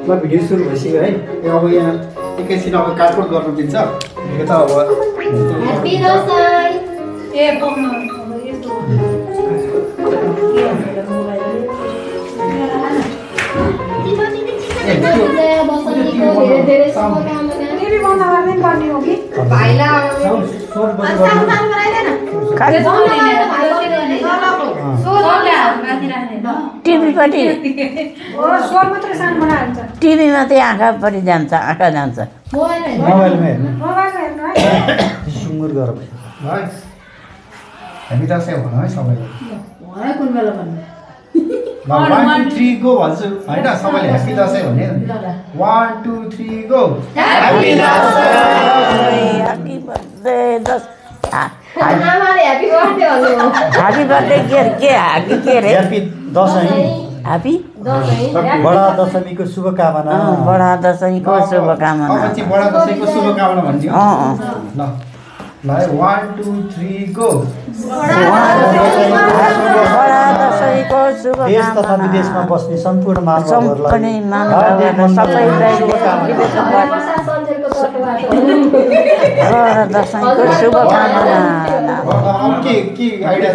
ल भिडियो सुरु भइसक्यो है अब यहाँ एकैछिन अब काटकुट गर्नु दिन्छ यो त अब ह्यापी दशैं ए पम्मा अब यस्तो धेरै शुभकामना टिभी बन्द गर्ने पर्ने हो कि भाइलाई टिभीपट्टि टिभीमा चाहिँ आँखापट्टि जान्छ आँखा जान्छ मोबाइलमा हेर्नु सुँगुर गर हामी दसैँ भनौँ है सबैले कुन बेला भन्नु 1 2 3 गो भन्छु हैन सबैले ह्यापी दसैँ भन्ने 1 2 3 go happy Dashain happy birthday आमाले ह्यापी बर्थडे भन्नु ह्यापी बर्थडे के रे ह्यापी दसैँ ह्यापी बडा दशमीको शुभकामना बडा दशैँको शुभकामना अब चाहिँ बडा दशैँको शुभकामना भन्दियो ल ल 1 2 3 गो बडा दशैँको देश तथा शुभकामना विदेशमा बस्ने सम्पूर्ण मानवहरूलाई दशैँको शुभकामना के आइडिया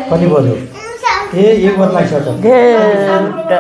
कति बज्यो ए 1 बज्न लाग्छ त